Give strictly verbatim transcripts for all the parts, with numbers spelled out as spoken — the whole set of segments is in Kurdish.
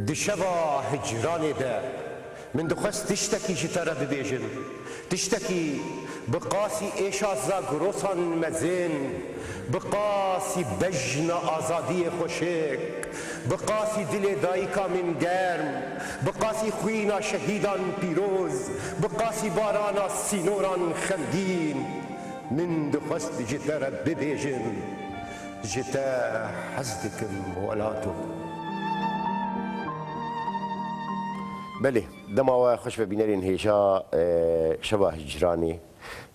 Di şeva hicranê de min dixwest tiştekî ji te re bibêjim. Tiştekî bi qasî êşa zagrosan mezin, bi qasî bejna azadiyê xweşik, bi qasî dilê dayika min germ, bi qasî xwîna şehîdan pîroz, bi qasî barana sînoran xemgîn, min dixwest ji te re bibêjim. Ji te hez dikim welato. Belê, dema we xweş be bînerên hêja, e, şeva hicranê,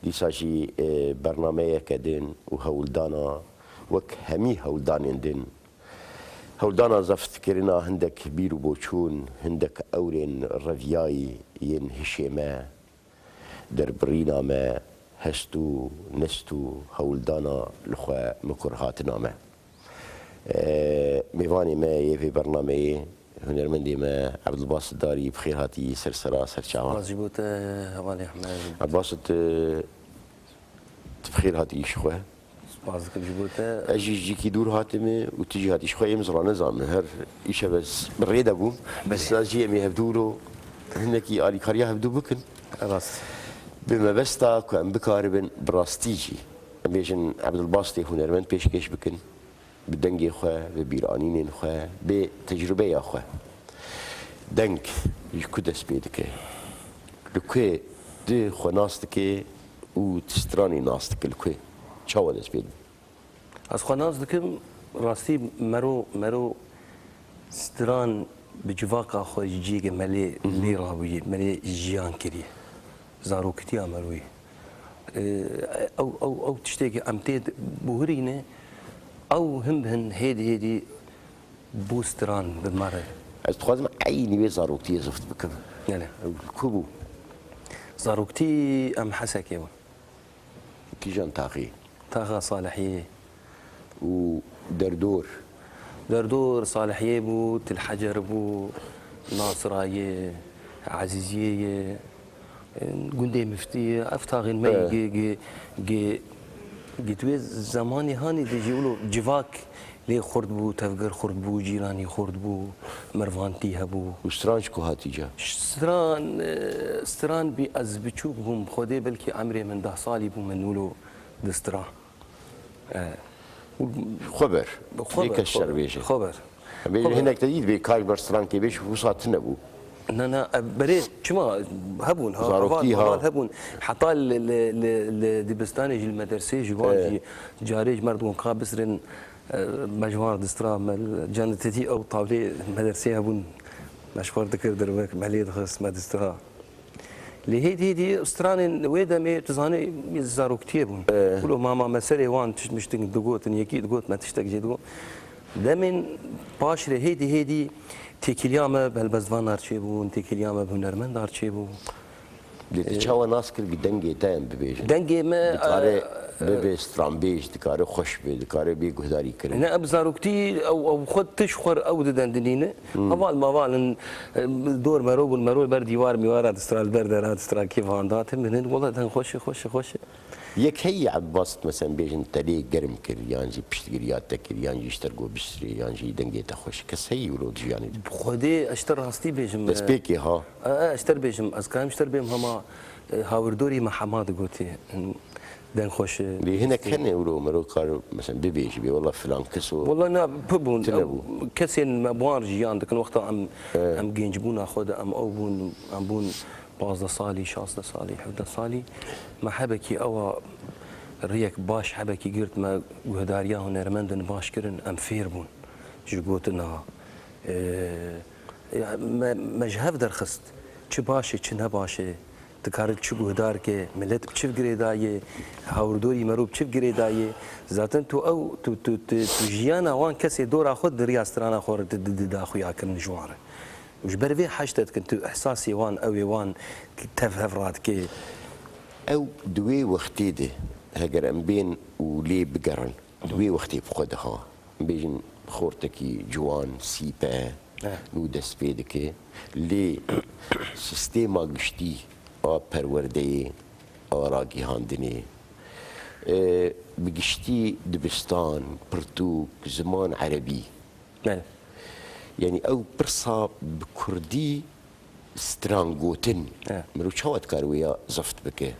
dîsa jî, e, bernameyeke din û hewldana wek hemî hewldanên din. Hewldana zeftkirina hindek bîr û boçûn, hindek ewrên reviyayî yên hişê me. Derbirîna me, hest û nest û hewldana li xwe mikur hatina me. Mêvanê me yê vê bernameyê, hunermendê me Ebdulbasit Darî, bi xêr hatî ser sera ser çavan. Spas ji bo te, hevalê Ehmed. Ebdulbasit, tu bi xêr hatî îş xwe. Spas dikim ji bo te. Ez jî ji cîkî dûr hatime û tu jî hatî ji xwe, êm zira nezanime. Her îşev ez bi rê de bûm. Belê. Dîsa jî em ê hevdû ro hinekî alîkariya hevdû bikin. Rast. Bi mebesta ku em bikaribin bi rastî jî, em bêjin, Ebdulbastê hunermend pêşkêş bikin, bi dengê xwe, bi bîranînên xwe, bi tecrûbeya xwe. Deng ji ku dest pê dike? Li ku tu xwe nas dike û tu stranê nas dike li ku? Çawa dest pê dibe? Ez xwe nas dikim, rastî mero, mero stran bi civaka xwe ji cihê me lê, lê rabûyî, me lê jiyan kirî. Zaroktiya mero yî. Ew, ew, ew tiştekî em tê buhirîne, ew hin bi hin hêdî hêdî bû stran bi me re. Ez dixwazim eynî wê zaroktiyê zift bikim. Belê. Ew li ku bû? Zaroktî em Hesekê bûn. Kîjan taxê? Taxa Salihiyê. Û derdor? Derdor Salihiyê bû, Til Hecer bû, Nasirayê, Ezîziyê ye, gundê Miftî ye, ev taxên me yê. Gi, gi, gi, gi di wê zemanê hanê de jî wilo civak lê xurt bû, tevger xurt bû, cîranî xurt bû, mervantî hebû. Û stran ji ku hatî ca? Stran, e, stran bî ez biçûk bûm, Xwedê belkî emrê min deh salî bû, min wilo distira. E. Xweber. Xweber, Lê kes şer xweber, bêje. Xweber. Bêje Xweber. Hinek te dît bê kaş ber strankê bêj, wisa tune bû. Na, na, e, berê çima hebûn, ha, Zarokî, heval, ha. Heval hebûn. Heta li, li, li, li dibistanê jî, li medersê jî wan E. jî carê ji mer dibûn ka bisirin, e, me ji wan distira, me li cennetê dî ew tawlê medersê hebûn. Me ji xwe dikir derve, me lê dixist, me distira. Lê hêdî hêdî stranên wê demê, tu zanî, zaroktiyê bûn. E. Wilo mama me serê wan tişt mişt digotin, yekî digot me tiştek jê digot. Demên paşrê hêdî hêdî têkiliya me bi helbestvan re çêbûn, têkiliya me bi hunermend re çêbû. Lê tu E. çawa nas kir ku dengê te em bibêjin? Dengê me, Dikare e, e, bibe stranbêj, dikare xweş be, dikare bê guhdarî kirin. Ne, em zaroktî, ew, ew xwe tişt xwe ew didendinîne. Hmm. Heval meval in, e, dor mero bûn, mero li ber dîwar mîwara distra, li ber dera distra, kêf handa tim dinin, wela deng xweş e, xweş e, xweş e. Yek heyî Ebbasit, mesela, bêjin te lê germ kir, yan jî piştgiriya te kir, yan jî ji te re got bistirê, yan jî dengê te xweş. Kes heyî wilo di jiyanê de? Xwedê ez ji te rastî bêjim, e, Destpêkê ha. E, e, ez ji te re bêjim, ez karim ji te re bêm hema, e, hawirdorî me hema digotê. Deng xweş e. Lê hinek hene wilo mero kar, mesela, bibêjî bê, wela filan kes o. Wela na, pir bûn. Tune bû. Kesên me bi wan re jiyan dikin, wexta em, E. em gençbûna xwe de, em ew bûn, em bûn pazdeh salî, şazdeh salî, hevdeh salî. Me hebekî ewa riyek baş hebekî girt, me guhdariya hunermendin baş kirin, em fêr bûn ji gotina, e, ya, me, me ji hev derxist. Çi baş e, çi ne baş e. Dikare çi guhdar ke, milet bi çi girêdayê, hawirdorî mero bi çi girêdayê. Zaten tu ew, tu, tu, tu, tu jiyana wan kesê dora xwe di riya strana xwe re di, di, di daxuya kirin ji wan re. Û ji ber vê heşte dikin, tu ihsasê wan, ew ê wan tev hev radike. Ew di wê wextê de, heger em bên û lê bigerin, di wê wextê bi xwe de ha. Bêjin xortekî ciwan, sîpe, Eh. nû dest pê dike. Lê sîstêma giştî a perwerdeyê, a ragihandinê, e, bi giştî dibistan, pirtûk, ziman erebî. Belê. Yanî ew pirsa bi kurdî stran gotin, E. mirov çawa dikare wê ya zeft bike?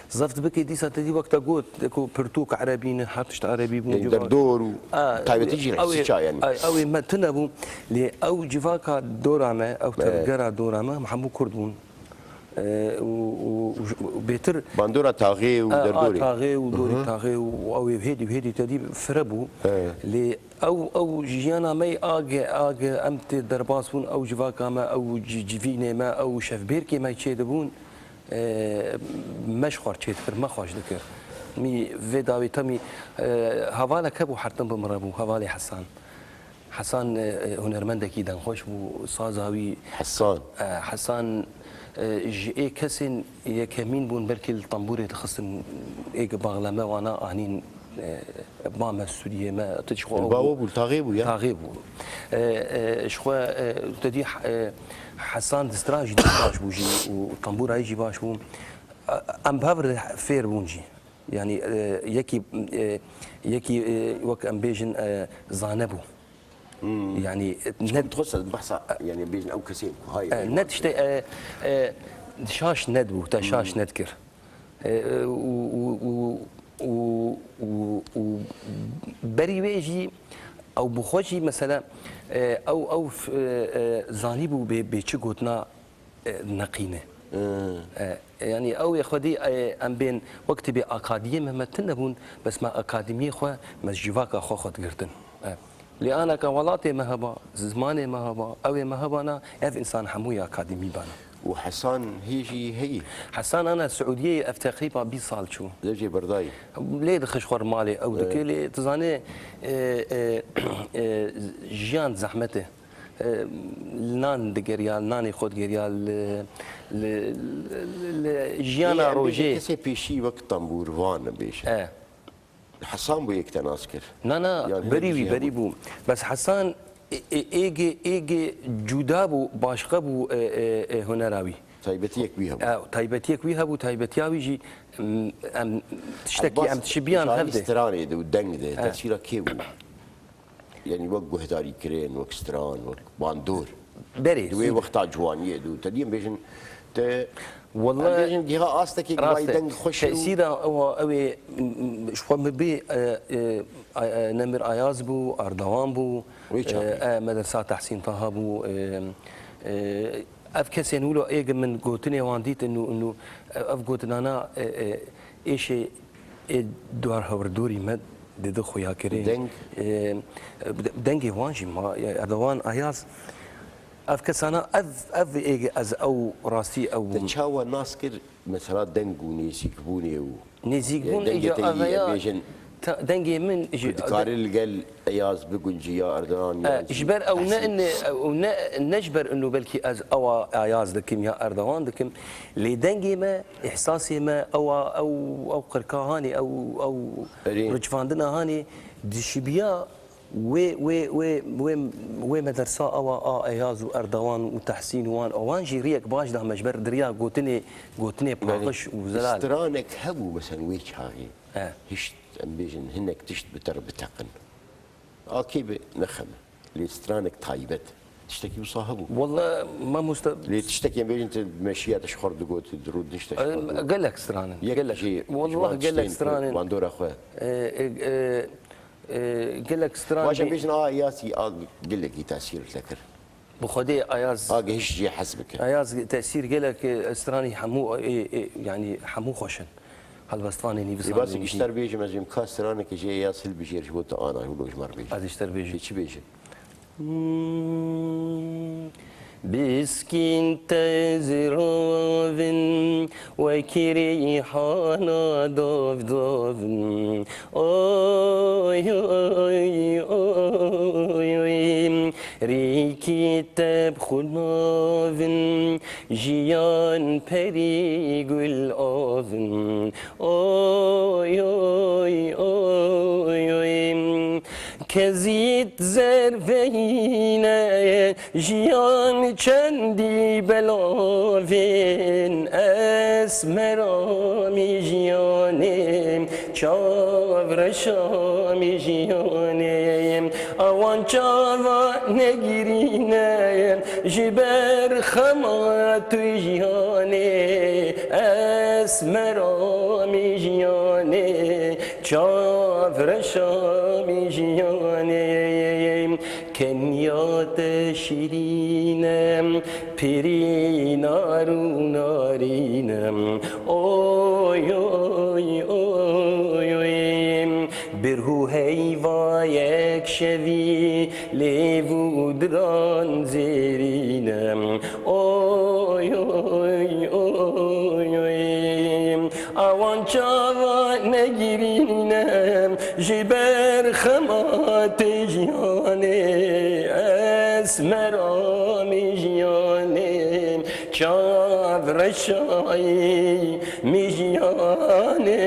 Zeft bike, dîsa te dî wek te got, ku pirtûk erebî ne, her tişt erebî bûn. Yanî civak- derdor û A, taybetî jî ew ê, rehsî çayan. A, ew ê me tune bû, lê ew civaka dora me, ew E. tevgera dora me, hemû kurd bûn. E, û, û, û bêtir Bandora taxê û A, a, derdorê. taxê û dorê Hı hı. taxê û ew ê hêdî, hêdî te dî fire bû. E. Lê ew, ew jiyana me yê age, age, em tê derbas bûn, ew civaka me, ew ci-, civînê me, ew şevbêrkê me çê dibûn, e, me ji xwe çê dikir, me xweş dikir. Mî vê dawî temî, e, hevalek hebû hertin bi min re bû, hevalê Hesan. Hesan, e, e, hunermendekî dengxweş bû, saza wî Hesan. E, Hesan, e, ji ê kesên yekemîn bûn, belkî li tembûrê dixistin, ê ki baxleme wana anîn, e, ba me Sûriyê me, tu ji xwe Ba ew we bû, taxê bû ya? Taxê bû. E, e, ji xwe, e, tu dî, e, Hesan di stran jî dî baş bû jî û tembûra wî jî baş bû. E, em bi hev re fêr bûn jî. Yanî, e, yekî, e, yekî, e, wek em bêjin, e, zane bû. Hmm. Yanî, e, ne Dixwest behsa, yanî bêjin ew kesên ku hay e, ne tiştê, e, e, şaş nedibû, te şaş Hmm. nedikir. E, e, û, û, û, û, û, û, û berî wê jî ew bi xwe jî mesela, e, ew, ew, f-, e, e, zanîbû bê, bê çi gotina, e, neqîne. Hmm. E, yanî ew ê xwedî, e, em bên wek tibê akadiyê me, me tune bûn, bes me akademiyê xwe, me civaka xwe xwe digirtin. E, lê anaka welatê me heba, zimanê me heba, ew ê me hebana, ev însan hemû yê akademî bana. Û Hesan hê jî heyî? Hesan ana Siûdiyeyê, ev teqrîba bîst sal çû. Lê jê berdayî. Lê dixij xwe malê ew dike, Evet. lê tu zanê, e, e, e, jiyan zehmet e. E, li nan digeriya, li nanê xwe digeriya, li, li, li, li jiyana Ê, em bêjin rojê. Kesê pêşî wek tembûrvan bêjin. E. Hesan bû yek te nas kir. Na, na, Yan berî hinek wî, jî berî hebû. bû. Bes Hesan ê, ê, êgê, êgê cuda bû, başqa bû, e, e, e, hunera wî. Taybetiyek wî hebû. E, taybetiyek wî hebû, taybetiya wî jî, em, em, tiştekî Abbas, em dişibiyan Şahî hevdê. stranê de û deng de, E. tesîra kê bû? Yanî wek guhdarîkirin, wek stran, wek bandor. Berê, Di wê zû. wexta ciwaniyê de û te diyên bêjin, te Walla em bêjin giha astekê Rast givayî e. deng xweş û Tesîra ew, ew ê, m, m, ji xwe min bê, e, e, a-, e, Nemir Ayaz bû, Erdogan bû, Wê çaxê. e, e, Medersa Tehsîn Taha bû, e, e, ev kesên wilo êgin min gotinê wan dîtin û, û ev gotinana, e, e, êşê ê duwarhewrdorî me didi xuyakirin. Deng. E, dengê wan jî ma, e, Erdogan Ayaz, ev kesana, ev, ev êgê ez ew rastî ew Te çawa nas kir, mesela deng û nêzîkbûnê û Nêzîkbûn, e, dengê îca te yî, avaya bêjin ta-, dengê min ji ku dikare li gel Eyaz biguncî ya Erdogan ya E, ji ber ew ne, Tehsîn. ne, ew ne, ne ji ber inu belkî ez ewa Ayaz dikim ya Erdogan dikim. Lê dengê me, îhsasê me, ewa, ew, ew qirka hanê, ew, ew Erê. ricvandina hanê, dişibiya wê, wê, wê, wê, wê medersa ewa a Eyaz û Erdogan û Tehsîn û wan, ewan jî riyek baş da me ji ber diriya gotinê, gotinê Yani, paqij û zelal. Stranek hebû, mesela, wê çaxê. E. Hişt, em bêjin, hinek tişt bi te re biteqin. A kê be, nexeme. Lê stranek taybet. Tiştekî wisa hebû. Walla, mamoste. Lê tiştekî em bêjin, tu meşiya te ji xwe re digot, tu rûdinişte ji xwe re digot. Gelek stran in, Yek gelek. jî Wallah, ji wan gelek tiştên stran in. bandora xwe. E, e, e, e, gelek stran Baş em bî- bêjin, a Eyazî, a gelekî tesîr li te kir. Bi Xwedê Ayaz, A gihişt jê hez bike. Ayaz tesîr gelek, e, stranî hemû, e, e, yanî hemû xweş in. Helbestvanê nivîsandin Lê basê jî. gişter bêjim, ez jî ka stranekê jê Eyaz hilbijêr ji bo te ana, wilo ji me re bêje. Ez gişter bêjim. Jê çi bêje? Hmm. Biskîn te ziravin, wekî rîhana dov dovin. Oy, oy, oy, oy. Rîkî te bi xunavin, jiyan perî gul avin. Oy, oy, oy, oy. Kezît zerveyne, jiyan çendî belavên, ez meramî jiyanê. Çav reşa mijiyanê, awan çava negirîne, ji ber xema tu jiyanê, esmera mijiyanê, çav reşa mijiyanê, kenya te şirîne. Pêrî nar û narîn im. Oy, oy, oy, oy. Birhû heyva yek şevî lêv û diran zêrîn im. Oy, oy, oy, oy. Awan çava negirîne, ji ber xema te jiyanê, esmera mijiyanê, çav reşayî mijiyanê.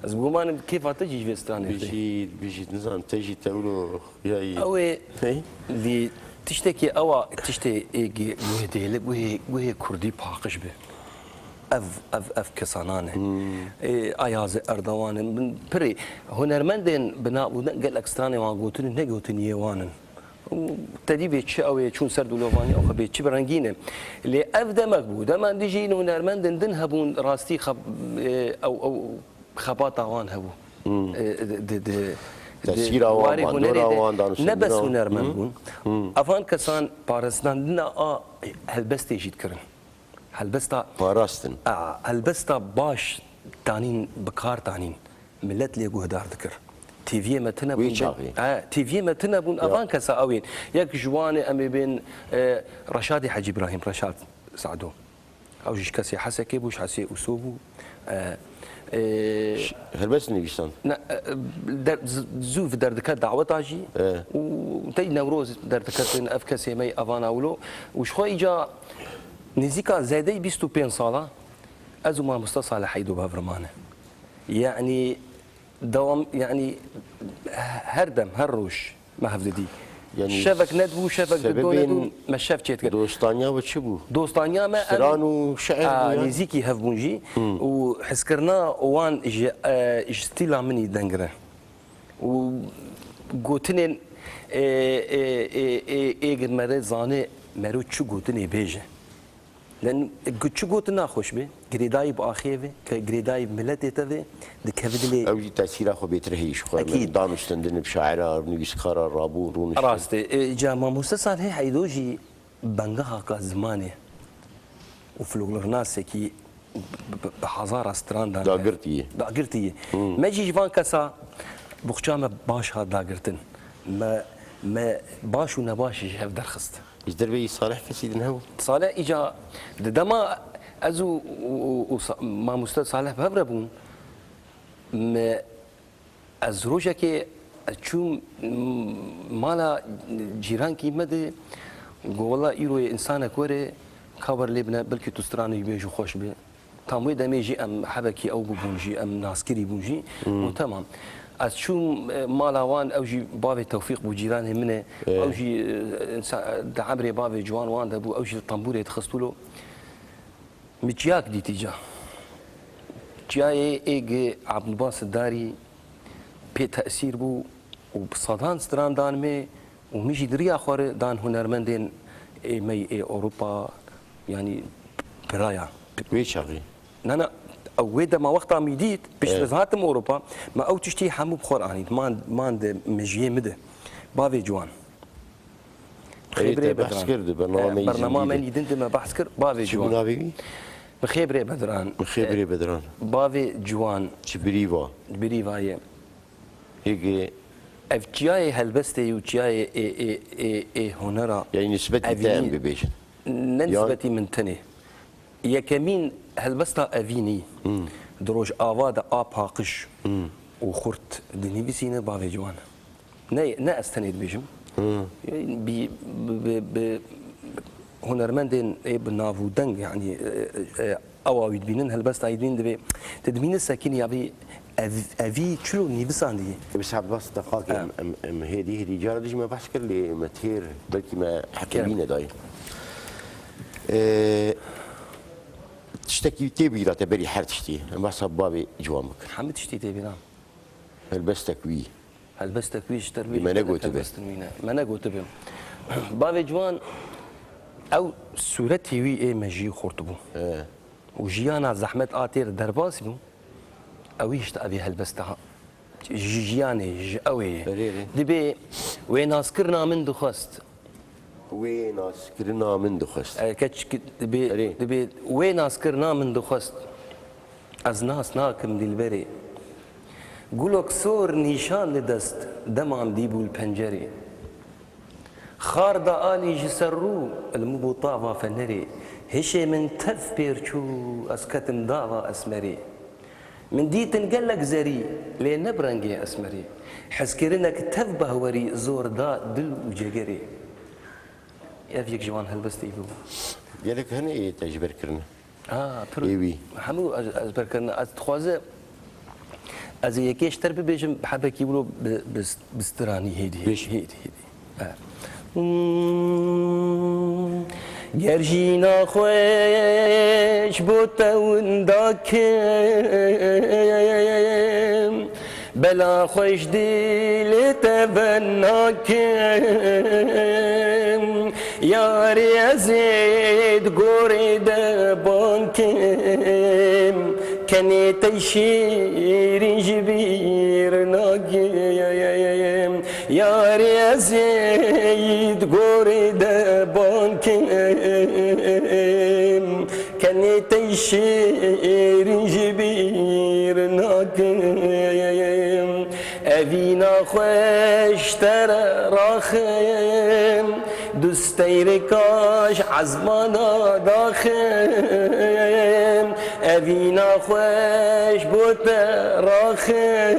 Ez bi guman im kêfa te jî ji vê stranê tê. Bijî, bijî, nizanim, te jî tewlo. Ya, ya. Ew ê Hey. Lî tiştekî ewa, tiştê ê gi-, guhê dêle, guhê, guhê kurdî paqij bi. Ev, ev, ev kesanan e. Hmm. Ê, Ayazê Erdogan in, bin pirê hunermendên bi nav û deng gelek stranê wan gotin û negotiniyê wan in. Û tedî bê çi ew ê çûn ser dûlovanî ew xwe bê çi bi rengîn e. Lê ev demek bû. Dema dî jî hunermendên din hebûn rastî xeb-, ê, ew, ew xebata wan hebû. Hmm. E, di, di, di, di Tesîra wan, warê bandora hunerê de wan, danûstandina ne bes wan. Hunermend Hmm. bûn. Hmm. Evan kesan parastina a helbestê jî dikirin. Helbesta Parastin. A, helbesta baş tanîn, bi kar tanîn. Millet lê guhdar dikir. T V'yê me tine Wî bûn. çaxî. E, T V'yê me tine bûn. Ya. Evan kesa ew ên. Yek ji wan ê em ê bên, e, Reşadê Hecî Îbrahîm, Reşad Sado. Ew jî ji kesê Hesekê bû, ji Hesê Ûso bû. E, e, Ş-, helbest nivîsand. Ne, e, der-, z-, zû vi derdike daweta jî. E. Û tey Newroz derdiketin ev kesê me evan awlo. Û ji xwe îca nêzîka zêdeyî bîst û pênc sala ez û mamoste Salih Heydo bi hev re mane. Yanî dewam, yanî her dem, her roj me hev didî. Yanî Şevek nedibû, şevek di do sebebên nedibû, me şev çêdikir. Dostaniya we çi bû? Dostaniya me em, Stran û şiir a, bû ya? Nêzîkî hev bûn jî. Hmm. Û hizkirina wan ji, e, ji stîla min î dengir e. Û gotinên, e, e, e, e, êgir me re zane mero çi gotinê bêje. Len gu-, çi gotin naxweş be, girêdayî bi axê ve, ke girêdayî bi miletê te ve, dikeve dilê. Ew jî tesîra xwe bêtir heyî ji xwe. Ekîd. Danûstendin bi şaira, nivîskara rabû, rûniştin. Rast e. E, ca mamoste Salih Heydo jî bengehaka zimanê û folklornasekî bi, bi, bi hezara stran dan. Dagirtî ye. Dagirtî ye. Hmm. Me jî ji van kesa buxça me baş hat dagirtin. Me, me baş û nebaş ji hev derxist. Ji derveyî Salih kesî din hebû? Salih îca di dema ez û, û, û, û Sa-, mamoste Salih bi hev re bûn, me, ez rojekê ez çûm, m-, mala cîrankî me de, got, "Wela îro yê însanek were, ka wer lê bine, belkî tu stranê wî bêj û xweş be." Tam wê demê jî em hebekî ew bûbûn jî, em naskirî bûn jî. Hmm. Û temam. Ez çûm, e, mala wan, ew jî bavê Tewfîq bû, cîranê min e. E. Ew jî, e, insa-, di emrê bavê ciwan wan de bû, ew jî li tembûrê dixist wilo. Min çiyak dîtî ca. Çiyayê êg Ebdulbasit Darî pê tesîr bû û bi sedan stran dan me. Û min jî di riya xwe re dan hunermendên ê me yê Ewropa, yanî biraya. Wê çaxê? Na, na, ew wê dema wexta min dît, pişt Ê. ez hatim Ewropa, me ew tiştî hemû bi xwe re anît. Man, man di mejiyê min de. Bavê ciwan. Erê, Xêbrê te behs Bedran. kir di bernama Ê, me yî bernama zindî me de. yî din de me behs kir, bavê Çi bû ciwan. navê wî? Bi Xêbrê Bedran. Bi Xêbrê Bedran. Bavê ciwan. Çi birîva? Birîva ye. Hêgê. Ev çiyayê helbestê û çiyayê ê, ê, ê, ê hunera Yanî nisbetî te em evînî bibêjin. Ne Yan nisbetî min tenê. Yekemîn helbesta evînî Hmm. di Rojava de a paqij Hmm. û xurt dinivîsîne bavê ciwan. Ne, ne ez tenê dibêjim. Hmm. Bi, bi, bi, bi hunermendên ê bi nav û deng, yanî, e, e, Ewa wî dibînin, helbesta wî dibînin dibê. Te dibînin sekinî ya vî ev-, evî çilo nivîsandî. Bi sebas deqaqê Ha. em, em, em hêdî, hêdî cara dijî me behs kir, lê me têr, belkî me heta Kerem. wî nedayê. Ee, Tiştekî tê bîra te berî her tiştî. Em behsa bavê ciwan bikin. Hemî tiştî tê bîra. Helbestek wî. Helbestek wî ji te re bêjim, me negotibe. Helbestin wî ne. Me negotibe. Bavê ciwan, ew sûretê wî ê mejiyê xurt bû. He. Û jiyana zehmet a tê re derbas bû. Ew hişt evê helbesta ha. Ji jiyanê, ji ew ê ye. Erê, erê. Dibê wê naskirina min dixwest. Wê naskirina min dixwest. E, keç ki dibê, Erê. dibê wê naskirina min dixwest. Ez nas nakim dîlberê. Gulok sor nîşan li dest, deman dîbû li pencerê. Xar da alî ji ser rû, li min bû tava fenerê. Hişê min tev pêr çû, ez ketim dava esmerê. Min dîtin gelek zerî, lê ne bi rengê esmerî. Hezkirinek tev behwerî zor da dil û cegerê. Ev yek ji wan helbestê bû. Gelek hene yê te ji ber kirine. Ha, pir. Ê wî. Hemû ez, ez ber kirine. Ez dixwaze, ez ê yekê ji te re bibêjim, hebekî wilo bi, bi, bi stiranî hêdî, hêdî, Bêj. hêdî, hêdî. Ger jîna xwe ji bo te winda kim, bela xwe ji dilê te venakim. Yarê ez ê di gorê de ban kim, kenê te şîrîn ji bîr nakim. Yarê ez ê di gorê de ban kim, kenê te şîrîn ji bîr nakim. Evîna xwe ji te re raxim, du steyreka ji ezmana daxim. Evîna xwe ji bo te raxim,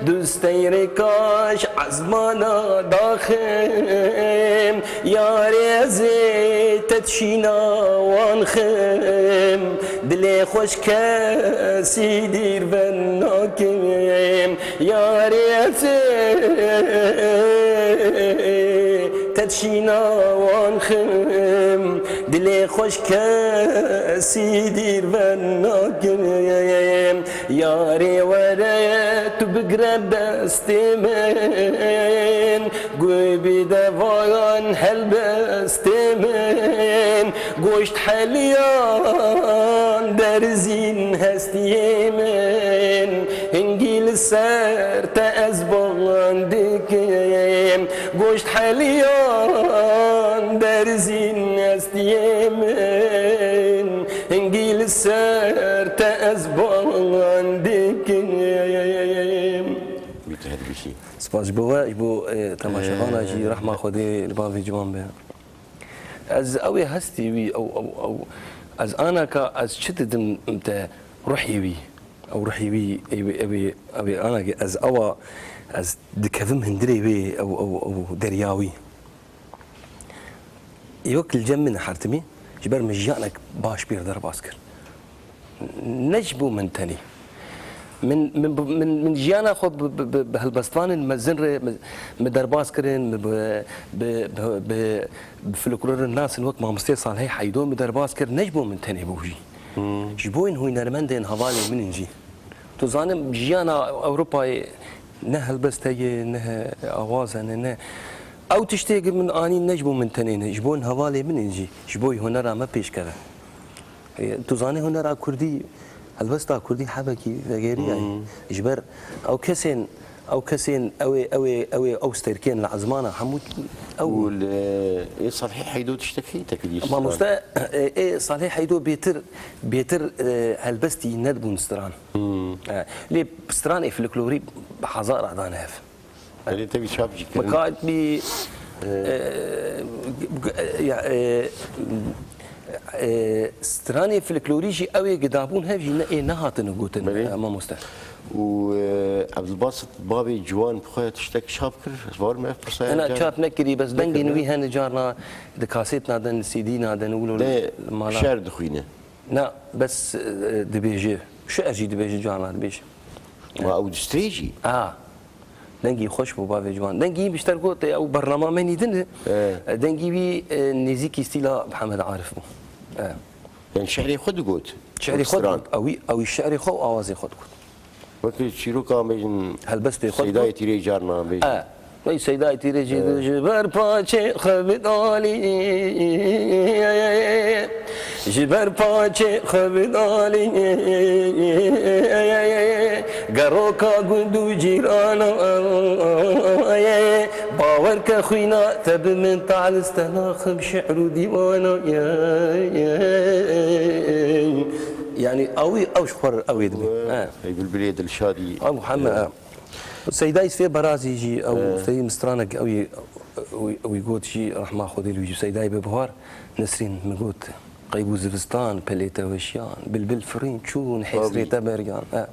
du steyreka ji ezmana daxim. Yarê ez ê te dişîna wan xim, dilê xwe ji kesî dîr venakim. Yarê ez ê te dişîna wan xim, dilê xwe ji kesî dîr venakim. Yarê were tu bigre destê min, guh bide vayan helbestê min. Goşt heliyan derzîn hestiyê min, hingî li ser te ez ban dikim. Goşt heliyan derzîn hestiyê min, hingî li ser te ez ban dikim. Wî tu her bişî. Spas ji bo we, ji bo, e, temaşevana jî, rehma Xwedê li bavê ciwan be. Ez ew ê hestî wî, ew, ew, ew, ez anaka, ez çi didim te ruhê wî, ew ruhê wî, ew, ew, ew, ew ê anakê, ez ewa, ez dikevim hundirê wê, ew, ew, ew derya wî. Wek li cem min hertimî, ji ber min jiyanek baş pê re derbas kir. Ne ji bo min tenê. Min, min, min, min jiyana xwe bi, bi, bi, bi helbestvanên mezin re min, min derbas kirin, min bi, bi, bi, bi, bi folklorên nas in wek Mamoste Salihê Heydo min derbas kir, ne ji bo min tenê bû jî. Hmm. Ji bo yên hunermendên hevalên min in jî. Tu zanim jiyana Ewropayê ne helbest heye, ne he-, awaz hene, ne. Ew tiştê ki min anî ne ji bo min tenê ne, ji bo hevalê min in jî, ji bo hunera me pêşkeve. E, tu zanî hunera kurdî, helbesta kurdî hebekî vegerî ye. Hmm. Ji ber ew kesên, ew kesên, ew ê, ew ê, ew ê, ew stêrkên li ezmana hemû ew. Û li, ê Salihê Heydo tiştekî te kiriye. Mamoste, e, ê Salihê Heydo bêtir, bêtir, e, helbestî nedibûn stran. Hmm. E, lê stranê folklorî bi hezara dane hev. Erê, tevî çap jî kirin. Miqat bî, e, e, ya, e, e, stranê folklorî jî ew ê gidabûn hev jî ne, ê nehatine gotin, Belê. e, mamoste. Û, e, Ebdulbasit bavê ciwan bi xwe tiştek çap kir, ez bawer me ev pirsaya Ena car- çap nekirî, bes dengên Nekirî. wî hene carna di kasêt nadin, li C D nadin, wilo De li mala. şer dixwîne. Na, bes, e, dibêje. Şu ez jî dibêje carna dibêje. Ma ew distrê jî. A. Dengî xweş bû bavê ciwan. Dengî bi ji te re got, ew bernama me nî din e. E. Dengî wî, e, nêzîkî stîla Mihemed Arif bû. E. Yani şi'rê xwe digot. Şi'rê xwe digot. Ew î, ew î şi'rê xwe û awazê xwe digot. Wekî çîroka bêjin Helbestê xwe Seydayê digot. Tîrê carna bêjin. E, Ey Seydayê Tîrê jî, e, ji ber paçê xwe bidalî. Ji ber paçê xwe bidalî. Geroka gund û cîrana. Bawer ke xwîna te bi min talis te naxim şi'r û dîwana. Yani ew, ew ji xwe re ew ê dibe. He. Ey bilbilê dilşadî. Ew heme, he. Seyda Yusufê Berazî jî ew, he, seyî mistranek ew yê, ew, ew got jî rehma Xwedê li wî jî Seydayê bi Buhar Nesrîn min got. Qey bû zivistan, pelê te weşiyan, bilbil firîn çûn, hêsrê te bergiyan. E.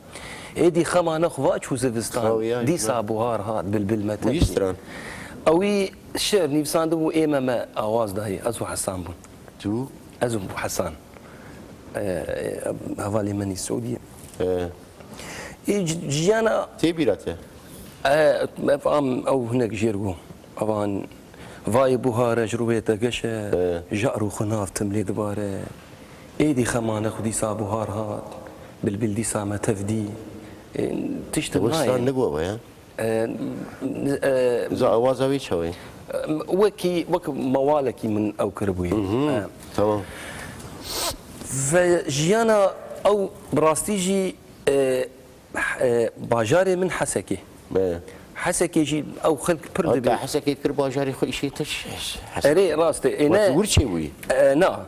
Êdî xema nexwe çû zivistan, dîsa buhar hat, bilbil me te. Ew î şi'r nivîsandibû, ê me me awaz dayê, ez û Hesan bûn. Tu? Ez û Hesan. E, e, hevalê min î Siûdiyê. E. Ê ji-, jiyana. Tê bîra te? E, ev am, ew hinek jêr bû. Evan, vayê buhare ji rûyê te geş e, e, jar û xwe nav tim lê dibare. Êdî xemane xwe dîsa buhar hat, bilbil dîsa me tev dî. E, tişt nayê. Westan nigo we ya? E, e, za awaza wê çawa ye? Wekî, wek mawalekî min ew kiribûye. Mhm, e, tamam. Ve jiyana ew bi rastî jî, e, e, bajarê min Hesekê. Be. Hesekê jî ew xelk pir dibê. Heta Hesekê kir bajarê xwe, îşê te çi? Erê, rast e. Ê, ne. Wekî wir çêbûyî? E, na.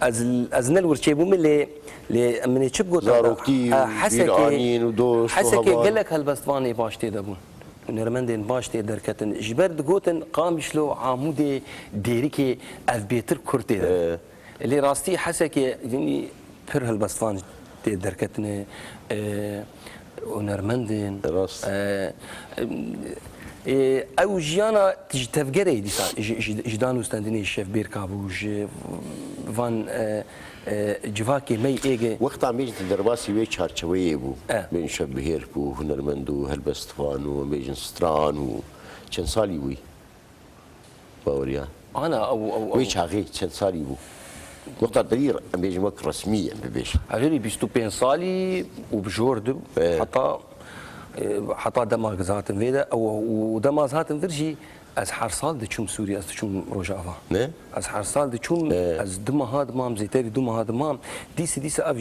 Ez, ez ne li wir çêbûme lê, lê min ê çi bigota? Zaroktî, e, Hesekê, bîranîn û dost û Hesekê heval. Gelek helbestvanê baş tê de bûn. Hunermendên baş tê derketin. Ji ber digotin Qamişlo, Amûdê, Dêrikê ev bêtir kurd tê de. E. Lê rastî Hesekê, yanî pir helbestvan tê derketine, e, hunermendên, rast, e, e, ew jiyana ji tevgerê dîsa, ji, ji, ji danûstendinê şevbêrka bû, ji van, e, e, civakê me yê êge. Wexta mêj di derbasî wê çarçeweyê bû. E. Bên şevbihêr bû, hunermend û helbestvan û em bêjin stran û çend salî bûyî? Baweriya. Ana, ew, ew, ew. Wê çaxê çend salî bû? Wexta te dî, em bêjin wek resmî, em bibêjin. Hevêrî bîst û pênc salî û bi jor dibû. E. Heta, e, heta dema ez hatim vê de, ew, û dema ez hatim vir jî, ez her sal diçûm Sûrî, ez diçûm Rojava. Ne? Ez her sal diçûm, e, ez du meha dimam, zêterî du meha dimam. Dîse, dîse ev,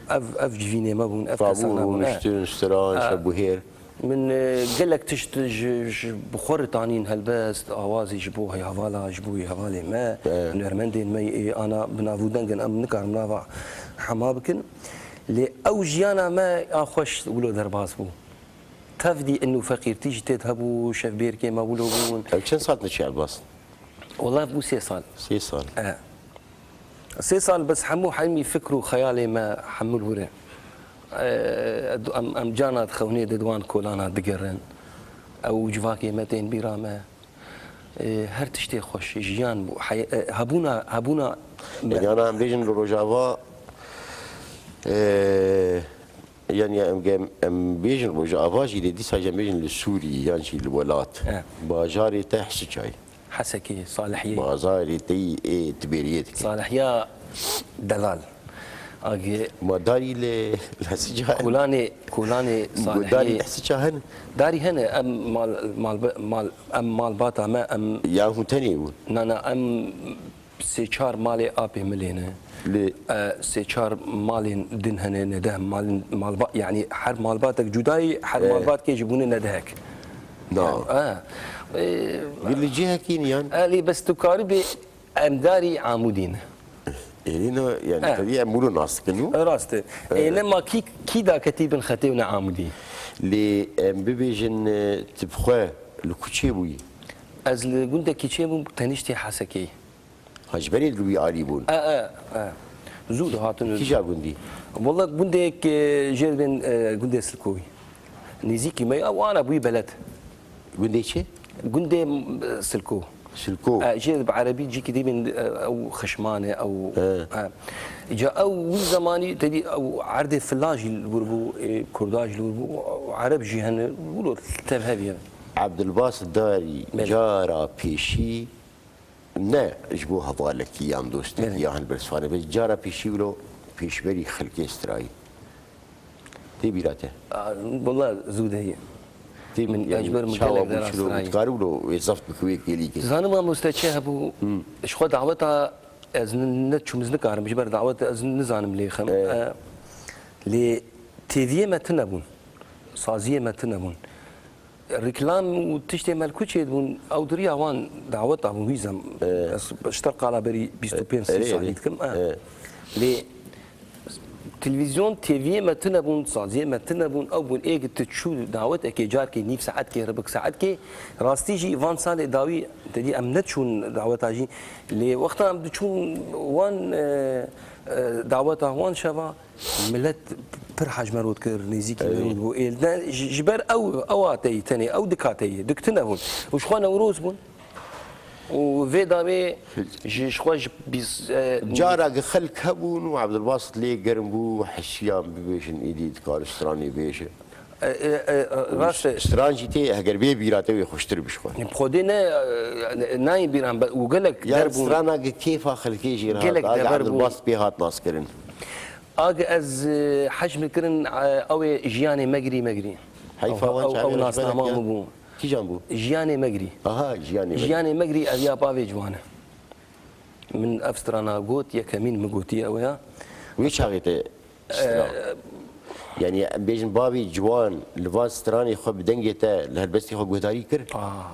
ev, ev civînê me bûn, ev kesana bûn, e. Rûniştin, stran, e, şevbûhêr. Min, e, gelek tişt ji, ji bi xwe re tanîn helbest, awazî ji bo heyhevala, ji bo hevalê me, e, hunermendên me yê ana bi nav û deng in, em nikarin nava hema bikin. Lê ew jiyana me ya xweş wilo derbas bû. Tevdî in û feqîrtî jî tê de hebû, şevbêrkê me wilo bûn. Ew çend sal diçe helbest? Wela bû sê sal. Sê sal. E. Sê sal bes hemû hemî fikr û xeyalê me hemû li wir e. E, em, em carna di xewnê de di wan kolana digerin. Ew civakê me tên bîra me. E, her tiştê xweş, jiyan bû. Heye-, e, hebûna, hebûna me. Yana em bêjin li Rojava, e, Yan ya em, em, em bêjin Rojava jî lê dîsa jî em bêjin li Sûrî yan jî li welat. E. Bajarê te hisi çayê? Hesekê, Salihiyê. Bazarê te yî ê Tibêriyê dike. Salihiya delal. Agê. Ma darî li, li hisi cayê? Kolanê, kolanê Salihiyê. Darî li hisi ça hene? Darî hene, em mal, mal, mal, em malbata me, em. Ya hûn tenê bûn? Na, na, em Sê çar malê apê min lê ne. Lê e, sê çar malên din hene, ne deh malên, malba-, yanî her malbatek cudayî, her, e, malbatkê ji bûne ne dehek. Na. E, e, Vî li cihekî niyan? E, lê bes tu karibê em darî Amûdî ne. Êrî ne, yani, e, tevî em wilo nas dikin û? E, rast e. E. Ê, ne ma kî, kî daketî bin xetê û ne Amûdî? Lê em bibêjin, e, tu bi xwe li ku çê bûyî? Ez li gundekî çê bûm, teniştê Hesekê. Ha, ji berê li wî alî bûn? E, e, e. Zû dihatin. Kîja gundî? Wela gundek, e, jê dibên, e, gundê Silkoyî. Nêzîkî me, ew ana bûyî beled. Gundê çi? Gundê, e, Silko. Silko. E, jê bi erebî cîkî dibên, e, ew xişman e, ew, e. E. Ca ew wî zemanî tedî ew erdê fila jî li wir bû, e, kurda jî li wir bû, ew ereb jî hene, wilo tevheviye. Ebdilbas Darî, belê, cara pêşî ne ji bo hevalekî yan dostekî Belê. Ya hilbersivanê, bes cara pêşî wilo pêşberî xelkê strayî. Tê bîra te? A, wela zû de ye. Tê Min yanî ecber min çawa gelek bû, çilo bû, derastrayî. Dikarî wilo wê zeft bike wê kêlîkê? Zanim mamoste çi hebû? Hmm. Ji xwe daweta ez n-, neçûm, ez nikarim, ji ber dawet ez nizanim lê xem. E. E, lê T V'yê me tune bûn. Saziyê me tune bûn. Reklam û tiştê me li ku çêdibûn, ew di riya wan daweta bûn, wî zem-, E. Ez ji te re qala berî bîst û pênc sî E, e, salî e. Dikim, e. E. Lê televîzyon, T V'yê me tune bûn, saziyê me tune bûn, ew bûn ê ki tu çû dawetekê, carkê nîv saetkê, ribik saetkê, rastî jî van salê dawî, te dî em neçûn daweta jî, lê wexta em diçûn wan, e, e, daweta wan şeva, Milet pir hej me rot kir, nêzîkî me Evet. Rot bû. Êlde ji, ji ber ew, ew hateyî tenê, ew dikateyî, dik tune bûn. Û ji xwe Newroz bûn. Û vê dawê ji, ji xwe ji bîst, e, Cara gi xelk hebûn û Ebdulbasit lê germ bû, hişiyan bibêjin, êdî dikar stranê bêje. E, e, e, rast e. Stran jî tê, heger bê bîra te wê xweştir bi ji xwe. Xwedê ne, e, nayê bîran be, û gelek Ya der bûn. Strana gi kêfa xelkê jê re Gelek hat, a gi dever bûn. Ebdulbasit pê hat naskirin. Ag ez, e, hej min kirin, e, ew ê Jiyanê Megrî, Megrî. Heyfa Ew, wan ew, çavê ew ji nasnama berek ya. Min bû. Kîjan bû? Jiyanê Megrî. Aha, Jiyanê Megrî. Jiyanê Megrî ev ya bavê ciwan e. Min ev strana got, yekemîn min gotiye ew ya. Wê çaxê te stran. E, Yanî em bêjin bavê ciwan li van stranê xwe bi dengê te li helbestê xwe guhdarî kir? Ah.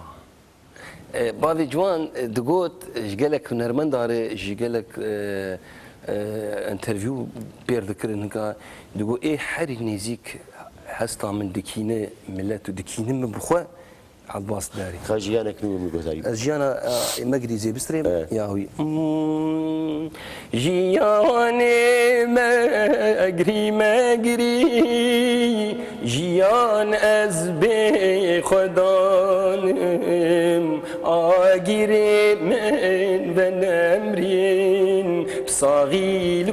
E, bavê ciwan, e, digot, e, ji gelek hunermenda re, ji gelek, e, e, interview pêr dikirin hinka, digot, ê herî nêzîk hesta min dikîne milet û dikîne min bi xwe, Ebdulbasit Darî. Ka jiyanek nû min guhdarî. Ez jiyana, e, Megrî zê bistrêm, Evet. Ya wî. Hmm. Jiyanê Megrî, Megrî, jiyan ez bê xwedanim, agirê min venemrîn, bi saxî li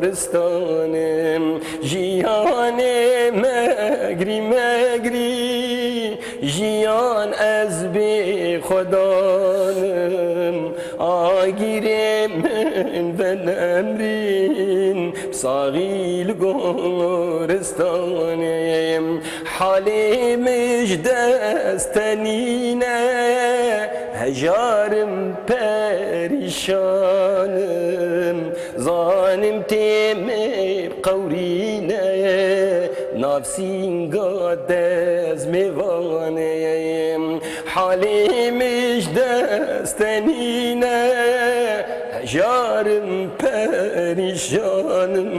goristanim. Jiyanê Megrî, Megrî, Jiyan ez bê xwedanim, agirê min venemrîn, saxî li goristanê. Halê min ji dest te nîne, hejarim perîşanim. Zanim tê me qewrîne, nav sînga dezmêvanê. Halê min ji dest te nîne, hejarim perîşanim.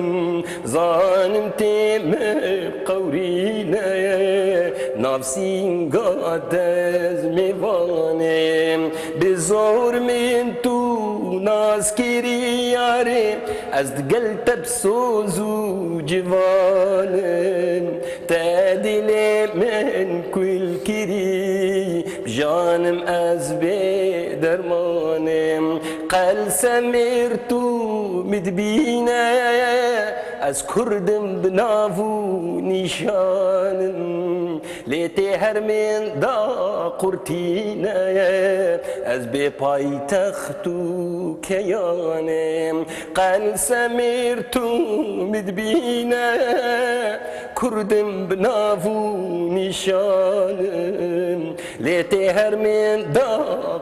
Zanim tê me qewrîne, nav sînga dezmêvanê. Bi zor min tu nas kirî yarê, ez digel te bi soz û civanim. Te dilê min kul kirî, bi janim ez bê dermanim. Qelsemêr tu min dibîne, ez kurdim bi nav û nîşanim. Lê tê hermên da qurtîne, ez bê paytext û keyanê. Qelsemêr tu min dibîne, kurdim bi nav û nîşanim. Lê tê hermên da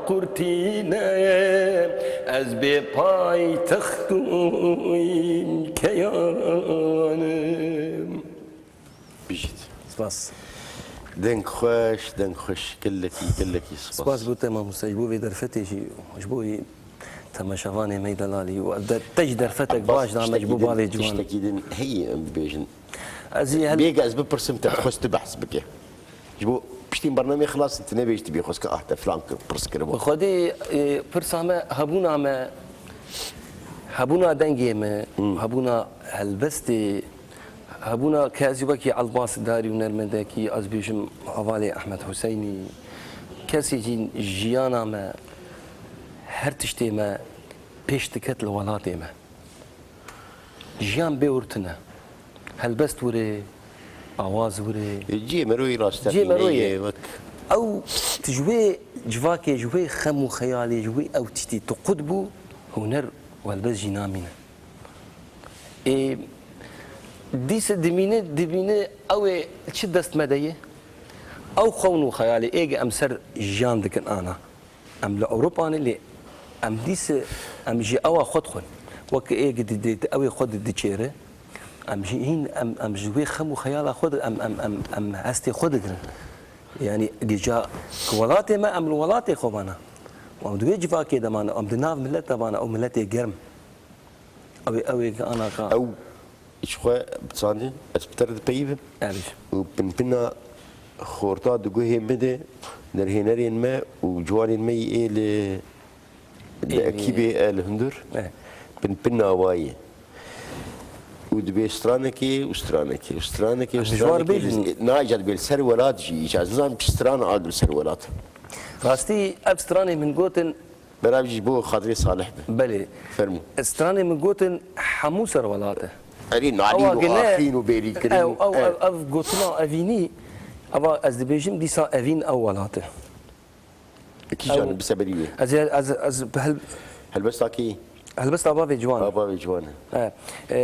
qurtîne, ez bê paytext û keyanim. Bijît. Spas. Deng xweş, deng xweş. Gelekî, gelekî spas. Spas bo te mamoste, ji bo vê derfetê jî, ji bo wî temaşevanê me delalî. Û ev der-, te jî derfetek baş da me ji bo bavê ciwan. Tiştekî din heye em bibêjin. Ez ê hel- Bêga ez bipirsim, te xwest tu behs bike. Ji bo piştî bernameyê xilas in, tu nebêjî tu bê xwest ke, ah, te filan kir, pirs kiribo. Bi Xwedê, e, pirsa me, hebûna me, hebûna dengê me, Hmm. hebûna helbestê, hebûna ke ez wekî Ebdulbasit Darî û hunermendekî, ez bêjim hevalê Ehmed Huseynî, kesê jî jiyana me, her tiştê me pêş diket li welatê me. Jiyan bê wir tune. Helbest wir e, awaz wir e. E, cihê me royê rast e, Cihê me royê. Wek Ew Tu ji wê civakê, ji wê xem û xeyalê, ji wê ew tiştî tu qut bû, huner û helbest jî namîne. Ê, dîse dimîne, dimîne ew ê çi dest me de ye? Ew xewn û xeyalê ê ge em ser jiyan dikin ana. Em li Ewropa ne lê em dîse em ji ewa xwe dixwin. Wek ê ge di, di, di ew ê xwe di, diçêre. Em jî hîn em, em ji wê xem û xeyala xwe di, em, em, em, em hestê xwe digirin. Yani gija ku welatê me, em li welatê xwe vana. Em di wê civakê de mane, em di nav milet de vana, ew miletê germ. Ew ê, ew ê ki ana ka. Ew ji xwe bi çandin, ez bi te re dipeyivim. Erê. Û pinpina xorta di guhê min de, derhênerên me û ciwanên me yê ê li, li Ê, ekîbê El Hundur, e. Pinpina wa ye. Û dibê stranekê û stranekê û stranekê û Em ji war stranekê bêjin. Li, na îca dibê li ser welat jî, îca ez nizanim çi stran a li ser welat. Rastî ev stranê min gotin. Berav jî ji bo xatirê Salih be. Belê. Fermû. Stranê min gotin hemû ser welat e. Erê nalîn Ewa û gine, axîn û bêrîkirin. Ew, ew, E. ev, ev gotina evînî, eva ez dibêjim dîsa evîn ew welat e. Kîjan Ew, bi seberî wê? Ez, ez, ez bi hel- Helbesta kî? Helbesta bavê ciwan. Ha, bavê ciwan e. He. E,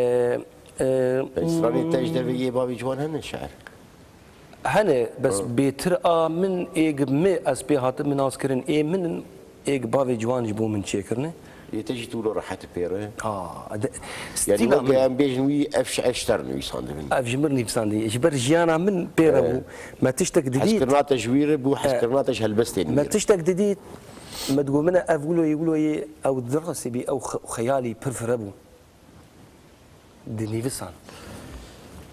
e, Stranê te ji derveyê bavê ciwan hene şe'ir? Hene, bes Ha. bêtir a min ê gi mi ez pê hatim min nas kirin, ê min in, ê gi bavê ciwan ji bo min çêkirine. Ê te jî tu lo rehet pê re. Ha, de, Yani stîla weke min. Em bêjin wî ev şe'ir ji te re nivîsandibin. Ev ji min nivîsandî. Ji ber jiyana min pê re He. bû. Me tiştek didît. Hezkirina te ji wî re bû, He. hezkirina te ji helbestên wî Me re. tiştek didît. Me digot min e ev wilo yê, wilo yê, ew dirasê bî, ew xe-, xeyalî pir fire bû. Di nivîsan.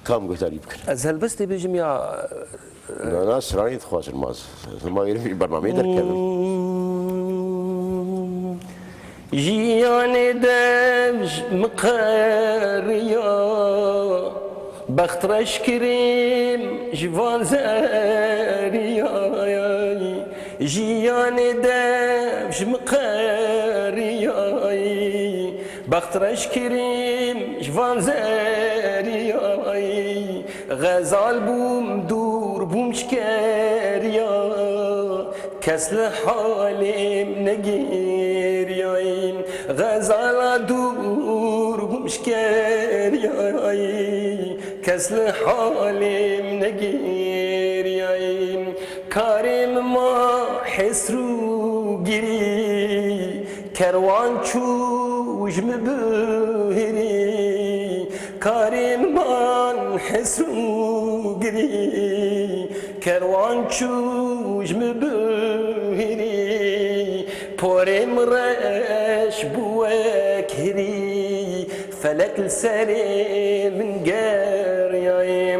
Kam guhdarî bikin? Ez helbestê bêjim ya, Na, na, stranê dixwazin maz. Ma wê bernameyê derkevin. Hmm. Jiyanê dev ji min qeriya, bext reş kirim ji van zeriyayê. Jiyanê dev ji min qeriya, bext reş kirim ji van zeriyayê. Xezal bûm, dûr bûm ji keriya, kes li halê min negiriyayê. Xezala dûr bûm ji keriya, kes li halê min negiriyayê. Karê min ma hesr û girî, kerwan çû ji min bihirî. Karê min man hesr û girî, kerwan çû ji min bihirî. Porê min reş bû wek hirî, felek li serê min geriyayê.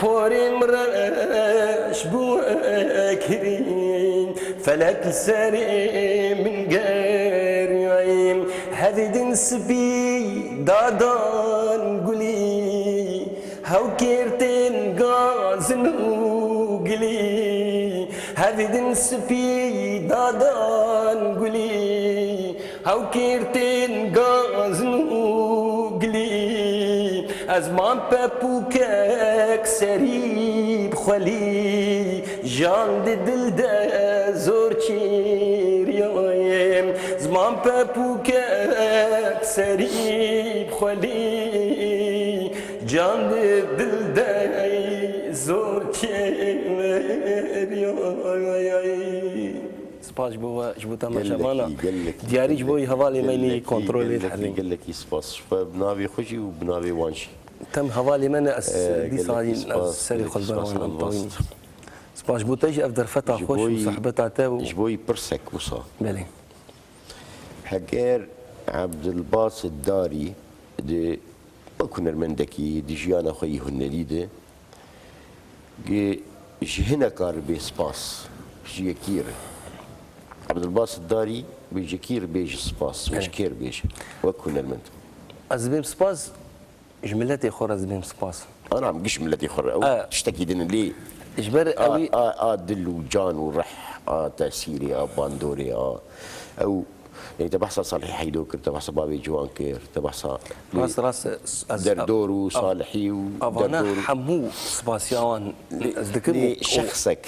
Porê min reş bû wek hirî, felek li serê min geriyayê. Hevdin spî dadan gulî, hew kêrtên gazin û gilî. Hevdin spî dadan gulî, hew kêrtên gazin û gilî. Ez mam pepûkek serî bi xwelî, jan di dil de zor çêriyayê. Ez mam pepûkek serî bi xwelî, can di dil de zor çêriyayê. Spas ji bo we, ji bo temaşevana. Gelekî, gelekî, Diyarî ji bo gelekî, hevalê me nî gelekî, kontrolê gelekî, herî. Gelekî spas. Bi navê xwe jî û bi navê wan jî. Tem hevalê me ne ez Ee, dîsa gelekî yîn, spas, ez serê gelekî xwe li ber spas, wan em Elbast. tawîn. Spas ji bo te jî ev derfeta Ji xweş û boyî, sohbeta te û ji boyî pirsek wisa. Belê. Heger Ebdilbasit Darî di wek hunermendekî di jiyana xwe yî hunerî de gi-, ji hineka re bê spas, ji yekî re. Ebdilbasit Darî bi yekî re bêje spas, Evet. ji kê re bêje wek hunermend. Ez dibêm spas, ji miletê xwe re ez dibêm spas. Ana em giş miletê xwe re, ew E. tiştekî din e lê Ji ber a, ew ê a, a dil û can û rih, a tesîrê, a bandorê, a ew, yani te behsa Salihê Heydo kir, te behsa bavê ciwan kir, te behsa lê Rast, rast, ez, ez, Derdor û av-, Salihî û avana Derdor û hemû spasiya wan Lê, ez dikim lê û, û şexsek.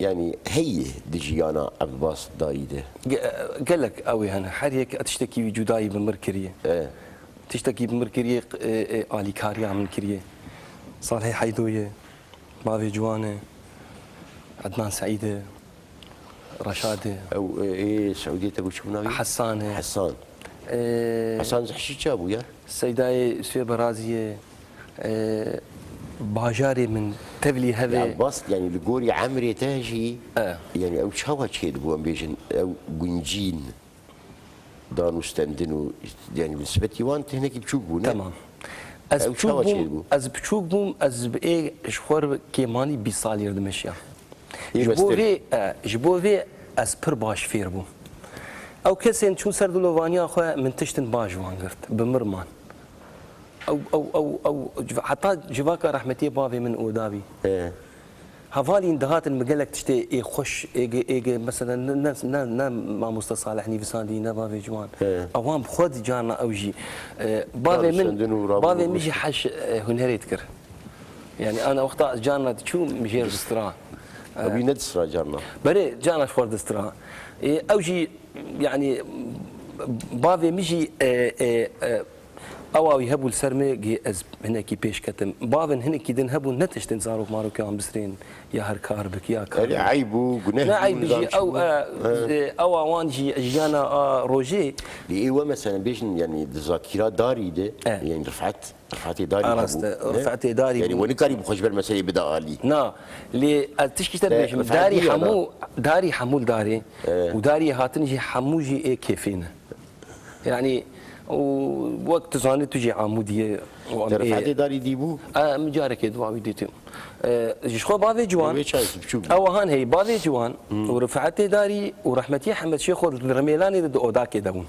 Yanî heye di jiyana Ebdilbasit Darî de? Ge-, gelek ew ê hene. Her yek tiştekî wî cudayî bi mir kiriye. E. Tiştekî bi mir kiriye, e, e, alîkariya min kiriye. Salihê Heydo ye, bavê Ciwan e, Ednan Seîd e, Reşad e. Ew, e, ê Siûdiyê te got çi bû navê? Hesan e. Hesan. E, Hesan Zehşî ça bû ya? Seydayê Swê Beraziyê, e, bajarê min tevlî hevê. Ya bast, yanî li gorî emrê te jî, e, yanî ew çawa çêdibû, em bêjin, ew guncîn, danûstendin û, yanî bi nisbetî wan tu hinekî biçûk bû, ne? Tamam. Ez ew biçûk çawa bûm, çêdibû? Ez biçûk bûm, ez bi ê ji xwe re kêmanî bîst salî re dimeşiya. Ê Ji bo mester. vê, e, ji bo vê ez pir baş fêr bûm. Ew kesên çûn ser dilovaniya xwe, min tiştin baş ji wan girt. Bi mir man. Ew, ew, ew, ew, heta civaka rehmetiyê bavê min oda bî. He. Hevalîn dihatin bi gelek tiştê ê xweş, ê ge, ê ge, mesela ne, ne, ne, ne mamoste Salih nivîsandî, ne bavê Ciwan. He. Ewan bi xwe di carna ew jî, e, bavê min, Danûstendin û rabûn bavê û min jî rûştî. Heş, e, hunerê dikir. Yani ana wexta carna diçûm jêr distira. Ew bî nedistira carna. Berê carna ji xwe distira. E, ew jî yani bavê min jî, e, e, e, ewa wî hebû li ser min, gê ez hinekî pêş ketim. Bavên hinekî din hebûn, ne tiştin zarok marokê wan bisirên ya her kar bik ya kar. Erê eyb bû, guneh bû, ne eyb jî nizam çi ew, bû. E, e, ewa wan jî jiyana a rojê. Lê ê we mesela bêjin yani di zatîra Darî de, e, yani Rifet. Rifetê Darî hebû, ne? Rifetê Darî. Yanî we nikarî bi xwe ji ber meseleyê bide alî. Na, lê ez tişkî te dibêjim, Darî hemû, Darî hemû li Darê û Dariyê hatin jî hemû jî ê kêfê ne. Yanî û wek tu zanî tu jî Amûdî ye û em ê Rifetê Darî dîbû? E, min carekê diwa wî dîtî. E, ji xwe bavê Ciwan. Wê çayekî biçûk bû. Ew han heyî, bavê Ciwan û Rifetê Darî û rehmetiyê Hemed Şêxo li Rimêlanê de di odakê de bûn.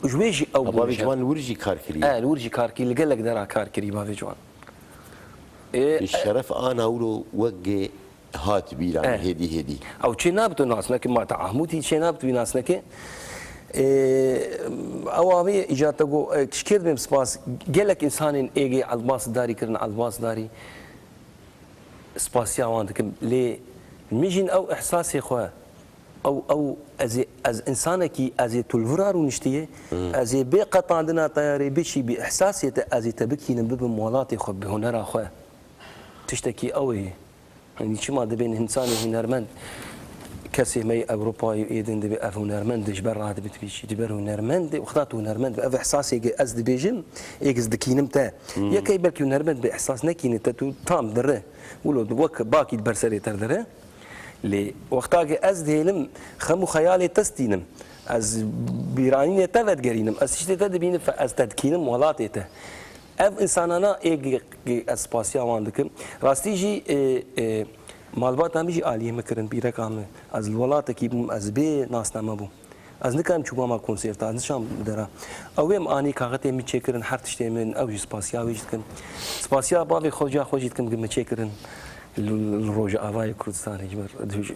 Ji wê jî ew bûn. Bavê Ciwan li wir jî kar kiriye. E, li wir jî kar kiriye, li gelek dera kar kiriye bavê Ciwan. Ê, e, şeref ana wilo wek hat bîra min hêdî hêdî. Ew çê nabit tu nas neke, ma te Amûdî çê nabit wî nas neke. Ê, ew avê îca te got, e, ji kê dibêm spas? Gelek însanên êgê Elbas Darî kirin, Elbas Darî. Spasiya wan dikim. Lê min jîn ew ihsasê xwe, ew, ew, ez ê, ez însanekî, ez ê tu li vira rûniştiye, ez ê bê qetandina teyarê biçî bi ihsasê te, ez ê te bikînim bibim welatê xwe, bi hunera xwe. Tiştekî ew ê. Yanî çima dibên însanê hunermend, kesê me yê Ewropayê û êdin dibê ev hunermend e, ji ber radibitibî çi, ji ber hunermend e, wexta tu hunermend be, ev ihsasê ge ez dibêjim, ê giz dikînim te. Yekey belkî hunermend be, ihsas nekîne te, tu tam dire, wilo wek bakî di ber serê te dire. Lê wexta ge ez dihêlim, xem û xeyalê te stînim, ez bîranînê te vedigerînim, ez tiştê te dibînim, fe-, ez te dikînim welatê te. Ev însanana ê gi-, gi-, ez spasiya wan dikim. Rastî jî, e, e, malbata min jî aliyê min kirin, pîreka min. Ez li welatekî bûm, ez bê nasname bûm. Ez nikarim çûbama konserta, ez nişan bidera. Ew ê min anî kaxetê min çêkirin, her tiştê min, ew jî spasiya wê jî dikim. Spasiya bavê xwe, ca xwe jî dikim, gi min çêkirin. Li, li Rojavayê Kurdistanê ji ber,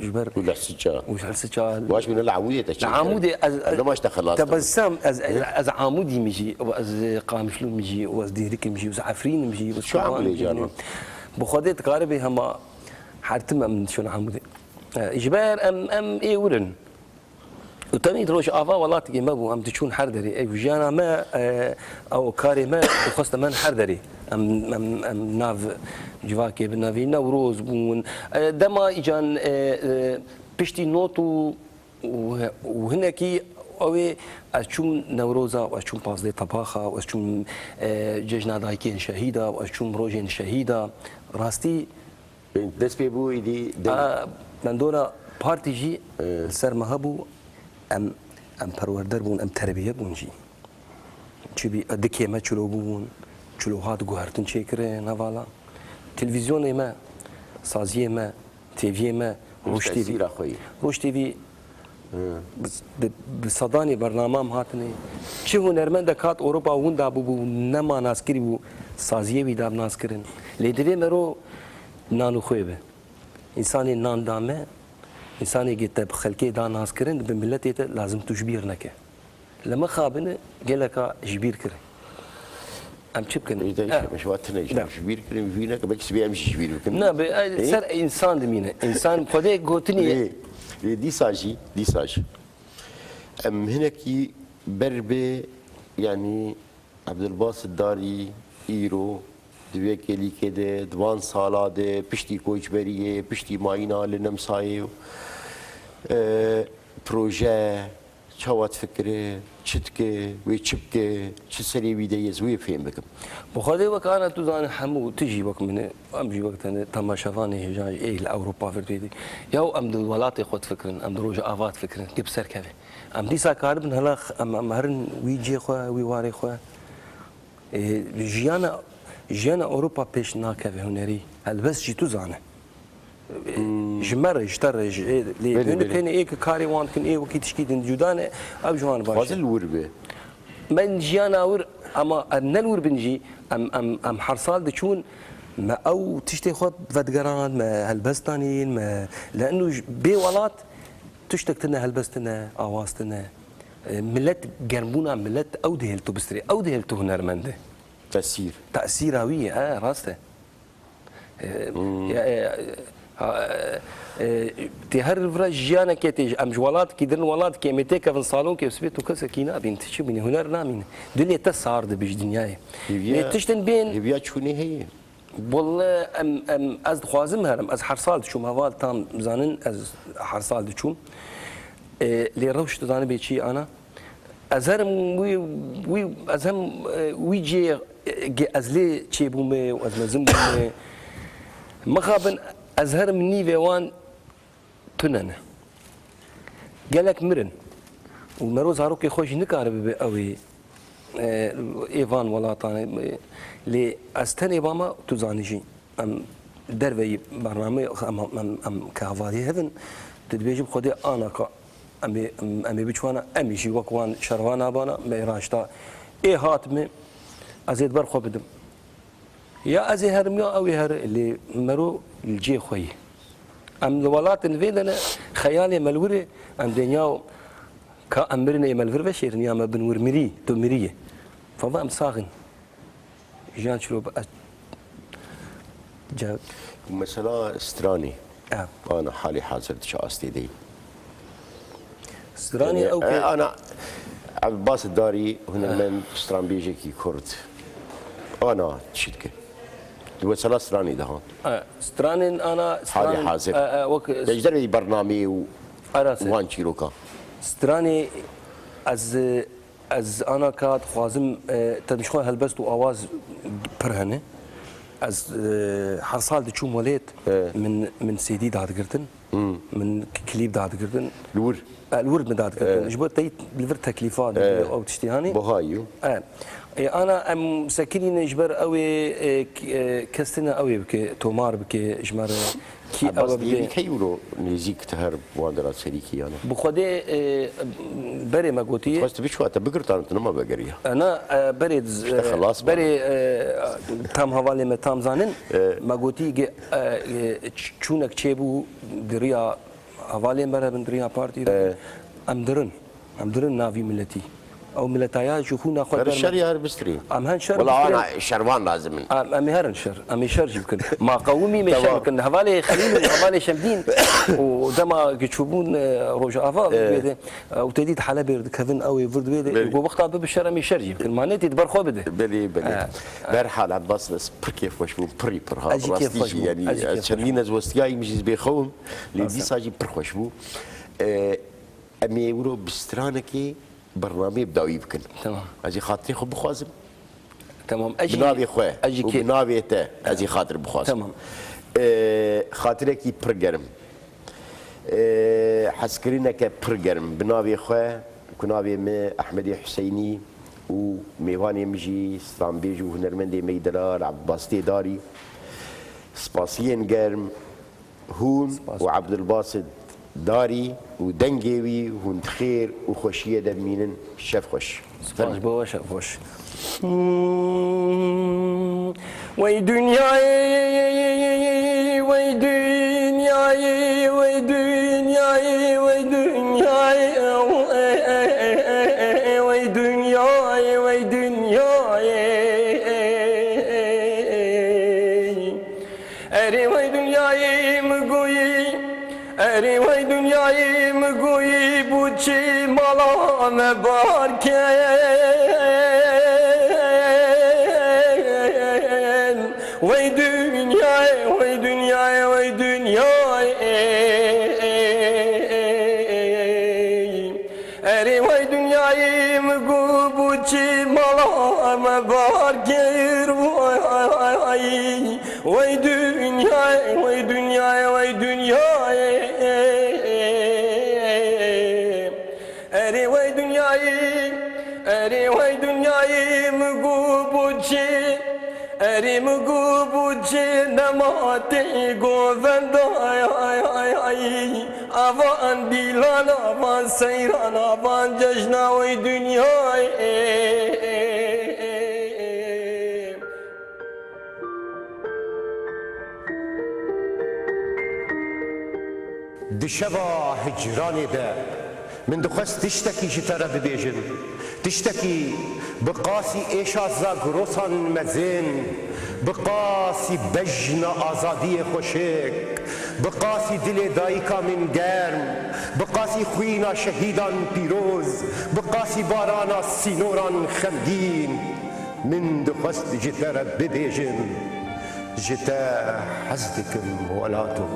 ji ber Û li Sica. Û ji Sica. Baş bûne li Amûdê te çêkir. Li Amûdê ez, ez, Nema ji te xelas te bû. Tebessem, ez, ez, ez Amûdî min jî, û ez Qamişlû min jî, û ez Dêrikê min jî, û ez Efrînê min jî, û ez Çi Şirvan Amûdê min jî. Carna? Bi Xwedê dikaribê hema her tim em diçûn Amûdê. E, ji ber em, em ê wir in. Û temî di Rojava welatekê me bû, em diçûn her derê. Ev jiyana me, e, ew karê me, dixwest em her derê. Em, em, em nav civakê bi navê Newroz bûn. E, dema îcan, e, e, piştî not û, û, û hinekî ew ê ez çûm Newroza, û ez çûm pazdeh Tebaxa, û ez çûm, e, cejna dayikên şehîda, û ez çûm rojên şehîda. Rastî Dest pê bû êdî dem- A, mendora partî jî li ser me hebû, em, em perwerder bûn, em terbiye bûn jî. Çi bî, dikê me çilo bûbûn, çilo hat guhertin çêkirin hevala. Televîzyonê me, saziyê me, têviyê me, Roj T V. Tesîra xwe yî. Roj T V Bi, bi, bi sedanê bernamam hatine. Çi hunermendek hat Ewropa winda bûbû, nema naskirî bû, saziyê wî dab naskirin. Lê divê mero nan û xwê be. Însanê nan da me, însanê ge te bi xelkê da naskirin, bi miletê te lazim tu ji bîr neke. Li mixabine geleka ji bîr kir. Em çi bikin? Ê, te Eh. Ji we tune, ji De. ji bîr kirin, ji bîr neke, belkî sibê em jî ji bîr bikin. Na, be, ay, Ê? ser însan dimîne. Însan Xwedê gotinî. Lê, lê dîsa jî, dîsa jî. Em hinekî ber bi, yanî Ebdulbasit Darî îro di vê kêlîkê de, di van sala de, piştî koçberiyê, piştî mayîna li Nemsayê, e, proje, çawa difikire, çi dike, wê çi bike, çi serê wî de ye, ez wê fêm bikim. Bi Xwedê wek ana tu zanî hemû, tu jî wek min e, em jî wek tenê temaşevanê hêjan jî ê li Ewropa vir tê. Yaw em di welatê xwe difikirin, em di Rojava difikirin, ki bi ser keve. Em dîsa karibin hela x-, em, em herin wî cihê xwe, wî warê xwe. Ê, jiyana, jiyana Ewropa pêş nakeve hunerî. Helbest jî tu zane. Ê, ji me re, ji te re, ji ê, lê Belê, hûn belê. Têne ê ki karê wan dikin, ê wekî tişkî din cuda ne, ew ji wan baş e. Dixwazin li wir be. Me jiyana wir, ama em ne li wir bin jî, em, em, em her sal diçûn, me ew tiştê xwe vedigeran, me helbest danîn, me, le'nû ji bê welat, tiştek tune, helbest tune, awaz tune. E, millet, germbûna millet ew dihêl tu bistrê, ew dihêl tu hunermend e. Tesîr. Tesîra wî ye, e, rast e. E, ya, e, ha, e, tê her vira jiyanekê tê, em ji welatkî din welatkê, em ê têkevin salonke, sibê tu kesekî nabîn, tu çi bînî, huner namîne. Dilê te sar dibe ji dinyayê. Hêviya, Lê tiştin bên hêviya çûnê heye. Welle em, em, ez dixwazim herim. Ez her sal diçûm. Heval tam zanin ez her sal diçûm. E, lê rewş tu zanî bê çi ana? Ez herim wî, wî, ez hem, e, wî cê, e, ge-, ez lê çêbûme û ez mezin bûme. Mixabin ez herim nîvê wan tune ne. Gelek mirin. Û mero zarokê xwe jî nikare bibe ew ê, e, ê van welatan e. Lê ez tenê bama, tu zanî jî. Em derveyî bernameyê, em, em, em ke hevalî hevin, tu dibêjî bi Xwedê ana ka em ê, em, em ê biçûana, em ê jî wek wan şervan abana, me ê raşta ê hat me, ez ê di ber xwe bidim. Ya ez ê herim ya ew ê here, lê mero li cihê xwe ye. Em li welatên vê de ne, xeyalê me li wir e, em dê niya ka em mirin ê me li vir veşêrin ya me bin wir mirî, tu mirî ye. Fava em sax in. Jiyan çilo bi ez ce- Mesela stranê. Ev. Ana halê hazir di çi astê de ye? Stranê Yani, ew e, ke ana, Ebdulbasit Darî, hunermend, stranbêjekî Kurd. Ana çi dike? Di mesela stranê de ha. E, stranên ana, Halê stranên, hazir. E, e, wek Ya ji derveyî bernameyê û Arase. wan çîrokan. Stranê ez, ez ana ka dixwazim, e, te dişxwe helbest û awaz pir hene. Ez, e, her sal diçûm welêt, E. min, min C D dadigirtin. Hmm. Min klîp dadigirtin. Li wir? E, li wir min dadigirtin. E. Ji bo teyî li vir teklîfa E. ew tiştî hanî. Buha yo. E. E, ana em sekinîne ji ber ew ê, e, k-, e, kes tine ew ê bike, tomar bike ji me re. Kî Ebas ew e bike? Diyevî key wilo nêzîk te her wan dira serîkî yana? Bi Xwedê, e, berê me gotiye. Xwest biçû te bigirtan, tu nema vegeriya. E, na, e, berê diz-, Te e, xelas berê, e, tam hevalê me tam zanin. E. Me gotî ge, e, e, ç-, çûnek çêbû di riya hevalê me re bin, di riya partî re. E. Em dirin. Em dirin navî miletî. Ew miletaya ji xûna xwe Her derme- şer ya her bistrî. Em hen şer Wala bistrî. ana şervan lazim in. Em, em ê herin şer. Em ê şer jî bikin. Ma qewimî me şer Tamam. bikin. Hevalê Xelîl û hevalê Şemdîn û dema ki çûbûn, e, Rojava Eh. wê de, e, û tedî di Helebê dikevin, ew ê vir divê de, Belê. go wexta bibi şer, em ê şer jî bikin. Ma netî di ber xwe bide. Belê, belê. Eh. Berhal Abbas, ez pir kêfxweş bûm, pirî pir ha. Ez jî Rastî kêfxweş jî, bûm. yanî, Ez jî ez kêfxweş çendîn bûm. ez westiyayîm jî ez bê xew im. Lê Baş e. dîsa jî pir xweş bû. E, Em ê wilo bi stranekê bernameyê bi dawî bikin. Tamam. Ez ê xatirê xwe bixwazim. Tamam. Ez Bi jî, navê xwe ez jî û kê- bi navê te ez ê xatir bixwazim. Tamam. Ee, xatirekî pir germ. Ee, hezkirineke pir germ. Bi navê xwe, ku navê min Ehmedê Huseynî û mêvanê min jî stranbêj û hunermendê me yî delal Ebbas Têdarî. Spasiyên germ. Hûn Spas. û Ebdulbasit Darî û dengê wî, hûn di xêr û xweşiyê de bimînin. Şev xweş. Spas bo we, şev xweş. Wey dinyayê, wey dinyayê, wey dinyayê, wey dinyayê, wey dinyayê, wey dinyayê. Erê wey dinyayê min goyî, erê wey dinyayê min goyî, bû çi mala me bar ken. Wey dinyayê, wey dinyayê, wey dinyayê. Erê wey dinyayê min got, bû çi mala me bar kir, vay. Wey dinyayê, wey dinyayê, wey dinyayê. Erê wey dinyayê, erê wey dinyayê min got, bû çi, erê min got, bû çi nema tê govenda. Avan dîlan, avan seyran, avan cejna wey dinyayê. Di şeva hicranê de min dixwest tiştekî ji te re bibêjim. Tiştekî bi qasî êşa zagrosan mezin, bi qasî bejna azadiyê xweşik, bi qasî dilê dayika min germ, bi qasî xwîna şehîdan pîroz, bi qasî barana sînoran xemgîn. Min dixwest ji te re bibêjim, ji te hez dikim welato.